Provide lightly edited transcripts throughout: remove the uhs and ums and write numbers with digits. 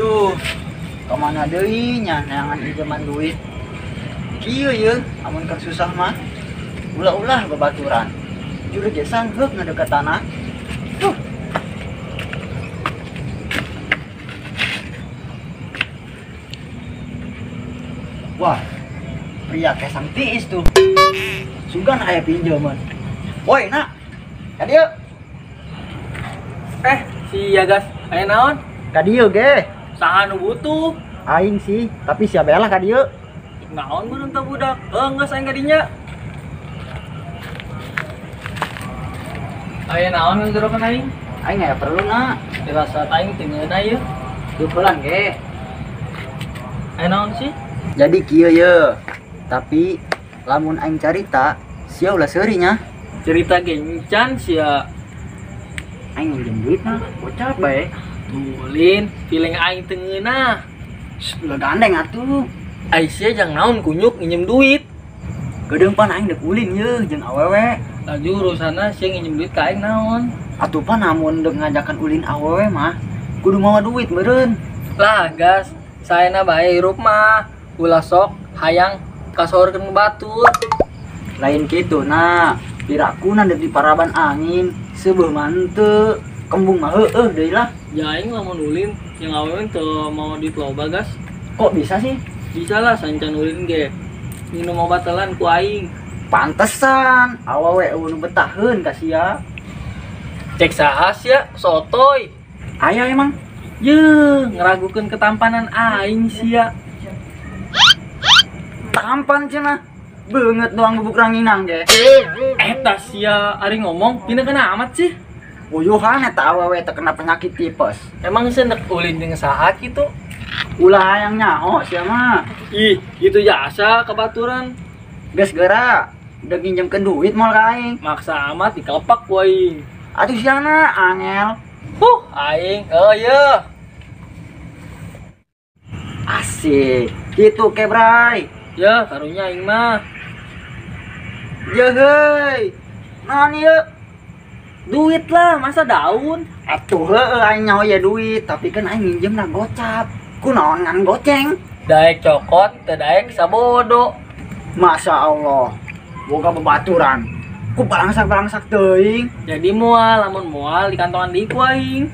Aduh, kemana deui nya neangan pinjaman duit. Kieu ye, amun keur susah mah ulah-ulah babaturan. Juru ge sanggeuk ngadeketana. Duh. Wah, pria kesang tiis tuh. Sugan aya pinjaman. Woi, nak. Ka dieu. Si Yagas, aya naon? Ka dieu ge. Saha nu butuh? Aing sih, tapi sia bae lah ka dieu. Naon meureun teh budak? Geus aing ka dinya. Aya naon nggerokan aing? Aing aya perlu, nak. Dirasa aing teu ngeunah ieu. Dupelan ge. Aya naon sih? Jadi kieu ye. Tapi lamun aing carita, sia ulah seuri nya. Cerita ge encan sia. Aing minjem duit mah, bocah bae. Tulin, feeling aing teu ngeunah. Ulah gandeng atuh. Ai sia jang naon kunyuk nginjem duit. Geudeung pan aing deuk ulin ye jeung awewe. Laju urusanna sia nginjem duit ka aing naon? Atuh pan amun deuk ngajakan ulin awewe mah kudu mawa duit meureun. Lah gas, saena bae hirup mah. Ulah sok hayang kasohorkeun batur. Lain kitu nah, pirakuna deuk diparaban angin, seubeuh mah henteu, kembung mah heueuh deui lah. Ya aing lamun ulin yang awewe teu mau duit loba gas. Kok bisa sih? Bisa lah sancan ulin ge. Minum obat telan ku aing. Pantesan awewe eueuh nu betaheun ka sia. Cek saha sia sotoy. Aya emang? Yeuh, ngeragukeun ketampanan aing sia. Tampan cenah. Beungeut doang bubuk ranginang ge. Eta sia ari ngomong pina kena amat sih. Uyuhan eta awewe teh kena penyakit tipes. Emang sia nek ulin jeung saha kitu? Ulah hayang nyaho sia mah. Ih, gitu jasa kebaturan. Geus geura, deuk nginjemkeun duit moal ka aing. Maksa amat dikelepak ku aing. Atuh siana angel. Huh, aing. Oh iya. Asik. Kitu ke, Bray. Ya, karunya aing mah. Ya heuy. Naon ieu? Duit lah, masa daun? Atuh heueuh aing nyaho ye duit, tapi kan aing nginjem na gocap. Kunaon ngan goceng? Daek cokot, teu daek sabodo. Masya Allah. Boga babaturan. Ku balangsak-balangsak teuing. Jadi moal, lamun moal di kantongan deui ku aing.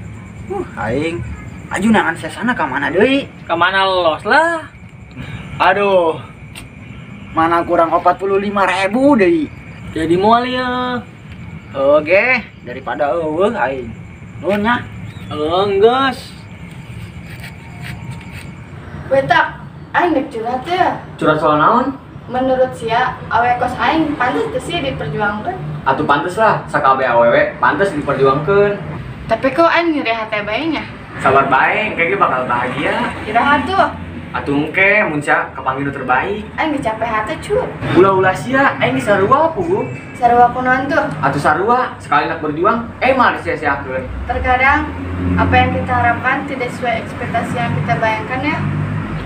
Aing aju nangan sesana ka mana deui? Ka mana los lah. Aduh. Mana kurang 45.000 deui. Jadi moal ya. Oke, daripada eueuh aing. Nuhun nya. Enggeus. Wetak, aing dek curhat ya. Curhat soal naon? Menurut sia, awe kos aing pantes teu sih diperjuangkeun? Atuh pantes lah, sakabeh awewe pantes diperjuangkeun. Tapi kok aing nyeri hate bae nya? Sabar bae, engke ge bakal bahagia. Iraha tuh? Atuh engke mun sia kapanggih nu terbaik. Aing geus capek hate cu. Ulah-ulah sia, aing geus sarua puguh. Sarua kunaon tuh? Atuh sarua, sekali nak berjuang, mah disia-siakeun. Terkadang apa yang kita harapkan tidak sesuai ekspektasi yang kita bayangkan ya.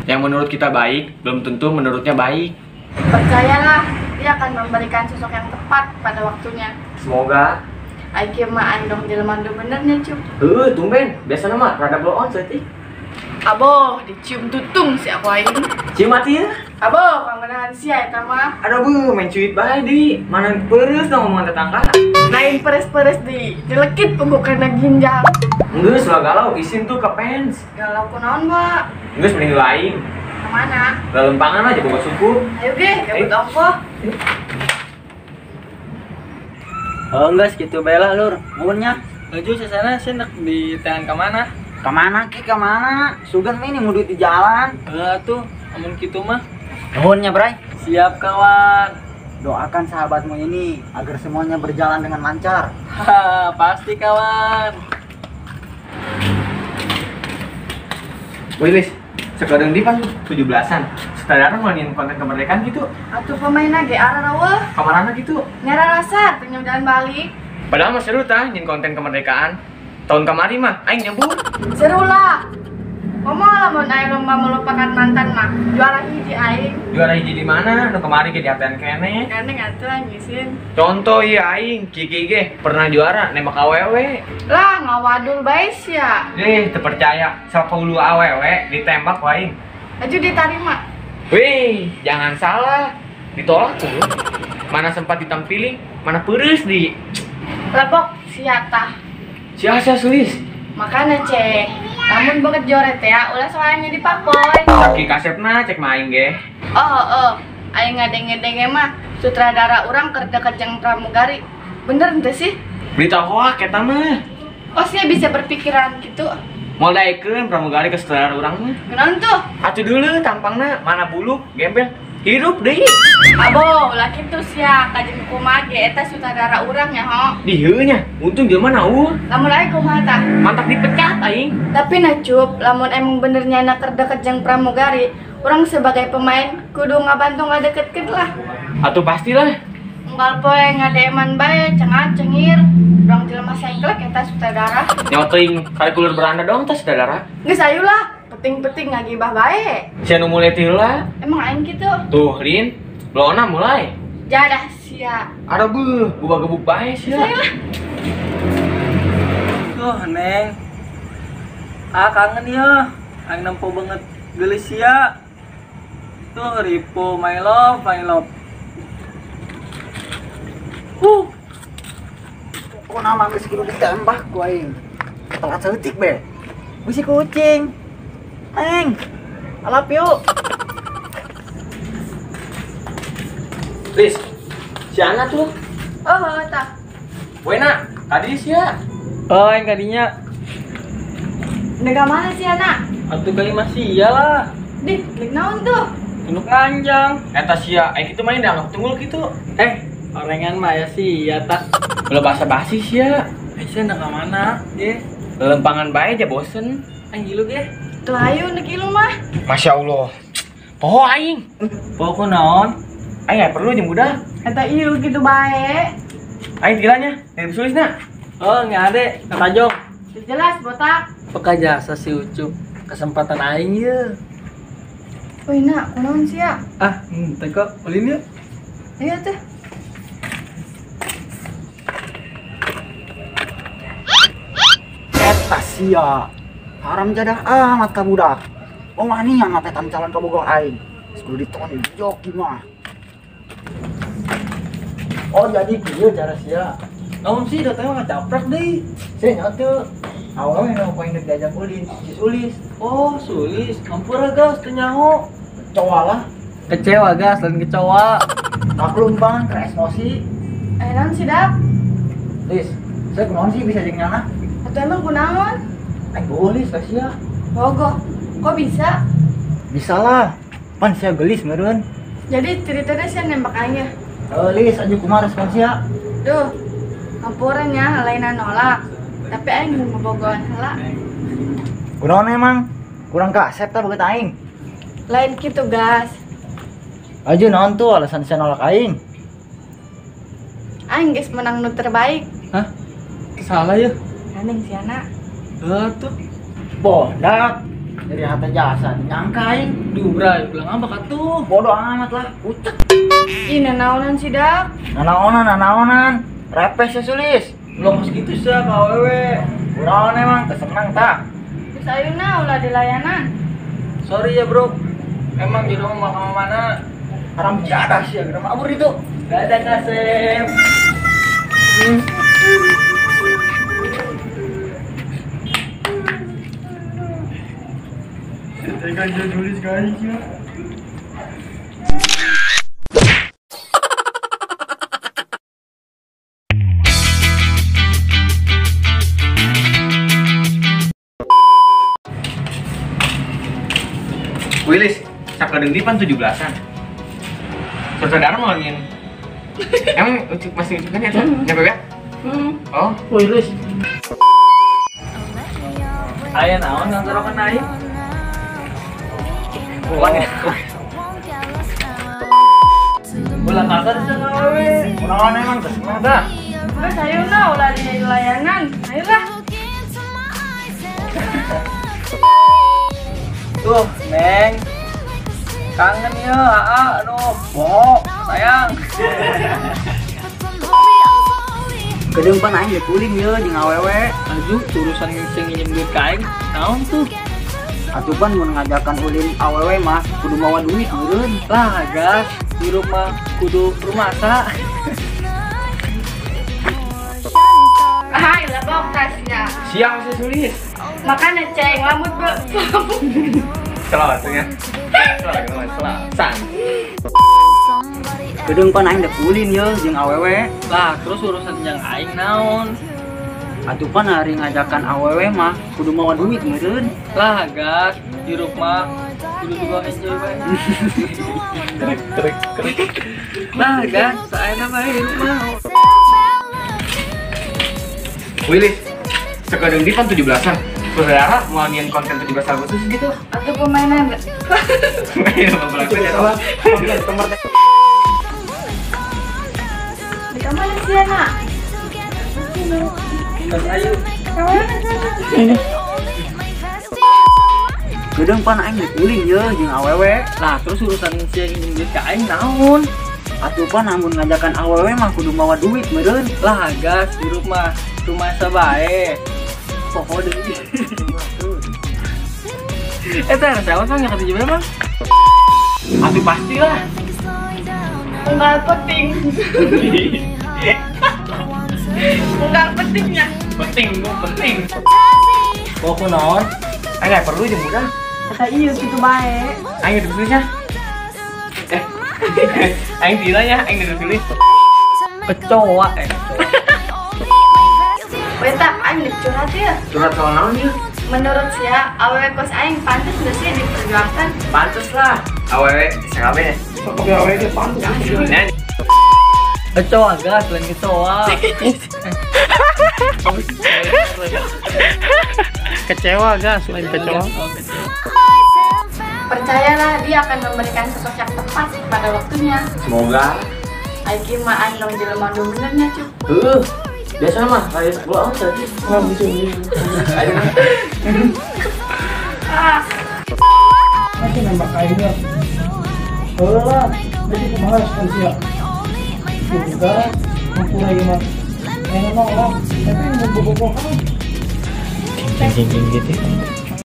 Yang menurut kita baik, belum tentu menurutnya baik. Percayalah, dia akan memberikan sosok yang tepat pada waktunya. Semoga. Aing mah andong jelema nu benernya, Cup. Heuh, tumben. Biasana mah rada blow on saeutik. Aboh, dicium tutung si aku aing. Cium mati ya? Aboh, pangenahan sia eta mah. Aduh, bu, main cuit bae di. Mana peres dong ngomongan tetangga. Lain peres-peres di, dilekit punggung kana ginjal. Geus lah galau, isin tuh ke pens. Galau kunaon, Pak? Geus mending lain. Kemana? Lelempangan aja boga suku. Ayo ge, gabut ongkoh. Oh, geus kitu bae lah, Lur. Nuhun nya. Laju sesana sia nek ditahan ka mana? Kamana ke kamana? Sugan mah ini mau duit di jalan. Heuh atuh, amun kitu mah. Nuhun nya, Bray. Siap kawan. Doakan sahabatmu ini agar semuanya berjalan dengan lancar. Haha, pasti kawan. Wih, Lis, sekarang di pan 17-an. Sutradara ngelanin konten kemerdekaan gitu. Atuh pemainna ge arareueuh. Kamarana gitu. Nyararasa teu jalan balik. Padahal mah seru tah nyin konten kemerdekaan. Tahun kamari mah aing nyebut. Seru lah. Komo lamun aya lomba melupakan mantan mah, juara hiji aing. Juara hiji di mana? Nu kemari ge diapean keneh. Keneh atuh ngisin. Contoh ieu aing, Kiki ge pernah juara nembak awewe. Lah, ngawadul bae sia. Teu percaya, 10 awewe ditembak ku aing. Aju ditarima. Wih, jangan salah. Ditolak tuh. Mana sempat ditampiling, mana peureus di. Lepok sia tah. Sia-sia Sulis. Makana cek. Lamun banget joret ya, ulah soalnya dipakoy. Saki kasepna cek mah aing ge. Oh, aing ngadenge-denge mah sutradara urang keur deket jeung pramugari. Bener henteu sih? Berita hoak eta mah. Oh, sia bisa berpikiran gitu. Moal daekeun pramugari ke sutradara urang mah. Kunaon tuh? Atuh dulu tampangna mana bulu, gembel, hirup deui. Abo, ulah kitu sia, kajeun kumaha ge eta sutradara urang nya ho. Dieu nya, untung jelema naur. Lamun aing kumaha tah? Mantak dipecat aing. Tapi na Cup, lamun emang bener nyana keur deket jeung pramugari, urang sebagai pemain kudu ngabantu ngadeketkeun lah. Atuh pastilah. Unggal poe ngademan bae cengat cengir, urang jelema sengklek eta sutradara. Nyoting kali kulur beranda dong tah sutradara. Geus ayo lah, penting-penting ngagibah bae. Sia nu mulai ti heula. Emang aing kitu? Tuh, Rin, lona mulai. Jadah sia. Ada beuh, gubah-gebuk bae sia. Lah. Tuh, Neng. Ah, kangen ya. Aing nempo banget geulis sia. Tuh, Ripo, my love, my love. Kok nama geus kudu ditembak ku aing. Telat saeutik be. Bisi kucing. Neng. Alap yuk. Lis, si Ana tuh. Oh, tah. Wena, tadi sia. Oh, yang kadinya. Nega mana si Ana? Atuh kali masih iya lah. Dih, nek naon tuh? Tunuk nganjang. Eta sia, aing kitu main dianggap tunggul kitu. Orengan mah ya sia tah. Ulah basa-basi sia. Sia nega mana? Ge. Lelempangan bae aja bosen. Aing gilu ge. Tuh ayo nek ilu mah. Masya Allah. Poho aing. Poho ku naon? Aing nggak perlu jeung budak. Eta ieu kitu bae. Aing tilanya, nitip Sulis na. Oh, nggak ade, katajong. Jelas botak. Peka jasa si Ucup. Kesempatan aing ye. Wih nak, kunaon sia? Ah, henteu kok. Ulin yuk. Ayo tuh. Eta sia. Haram jadah amat ka budak. Oh wani yang ngapetan calon kabogoh aing. Geus kudu ditonjok mah. Oh jadi kieu cara sia. Naon sih datangnya ngacaprak deui. Sia nya teu. Awalnya nu poin diajak ulin, si Sulis. Oh, Sulis. Ampura gas teu nyaho. Kecoa lah. Kecewa gas lain kecoa. Maklum bang, keur emosi. Naon sih dak? Lis, saya kunaon sih bisa jeung nyana? Atuh emang kunaon? Aing geulis lah sia. Bogoh, kok bisa? Bisa lah. Pan sia geulis meureun. Jadi ceritanya sia nembak aing ya? Lis, aju kumaha respon sia? Duh, ampura nya lainna nolak. Tapi aing mau ngebogohan heula. Kunaon emang? Kurang kasep tah beget aing. Lain kitu gas. Aju naon tuh alasan sia nolak aing? Aing geus menang nu terbaik. Hah? Salah ya? Gandeng si anak. Heuh tuh. Bodak. Dari hati jasa nyangka aing. Duh, bray, ulah ngambek atuh. Bodoh amat lah, ucek. Ih, nanaonan sih dak. Nanaonan, nanaonan. Repes ya Sulis. Belum segitu sih ka awewe. Kunaon emang kesenang tah. Geus ayeuna ulah dilayanan. Sorry ya, Bro. Emang jodoh mah ka mana? Haram jadah sih, geus mabur itu. Dadah Kasep. Tega Sulis guys ya. Wilis, sakedeung di pan 17-an. Sutradara mau ngin. Emang Ucup masih Ucup kan ya tuh? Nyampe ya? Oh, Wilis. Aya naon ngantarokeun aing? Bukan. Ulah kasar sia ka awewe. Kunaon emang kesenang tah. Geus ayeuna ulah dilayanan. Ayolah. Tuh, Neng. Kangen ya, aa, aduh, bohong, sayang. Kedeung pan aing dikulin ye jeung awewe. Aju urusan sing nginjem duit ka aing, naon tuh? Atuh pan mun ngajakan ulin awewe mah kudu mawa duit meureun. Lah, gas, di rumah kudu rumasa. Hai, lebok tasnya. Siang sih sulis. Makanya ceng lamut be. Salah ya. Salah. San. Kedeung pan aing dek ulin ye jeung awewe. Lah, terus urusan jeung aing naon? Atuh pan hari ngajakan awewe mah kudu mawa duit meureun. Lah, gas, di rumah kudu juga enjoy bae. Trek trek trek. Lah, gas, saena bae di rumah. Willy, sekedeng di pan 17-an. Saudara mau ngin konten 17 Agustus gitu. Atau permainan. Di kamar sih anak. Ayo. Kedeung pan aing dek ulin ye jeung awewe. Lah, terus urusan sing nginjem duit ka aing naon? Atuh pan amun ngajakan awewe mah kudu mawa duit meureun. Lah, gas di rumah rumasa bae. Poho deui. Teh, siapa sih yang kata juga bang? Atuh pastilah. Unggal penting. Unggal pentingnya. Penting, bu, penting. Poho naon? Aing nggak perlu jeung budak. Kata iya gitu bae. Aing ditulisnya. Aing tidak ya, aing ditulis. Kecoa Bentar, aing dek curhat ya. Curhat soal naon ya? Menurut sia, awewe kos aing pantes nggak sih diperjuangkan? Pantes lah. Awewe SKB ya? Awewe dia pantes. Kecoa gas, lain kecoa. Kecewa gas, lain kecoa. Percayalah, dia akan memberikan sosok yang tepat pada waktunya. Semoga. Aing mah anu jelema nu benernya, Cuk. Heuh. Biasa mah kayak gua tadi. Ah. Masih nembak aingnya. Heuh lah, jadi kumaha respon sia. Juga hampura ieu mah. Aing mah lah, tapi mun bobogohan. Cing cing gitu.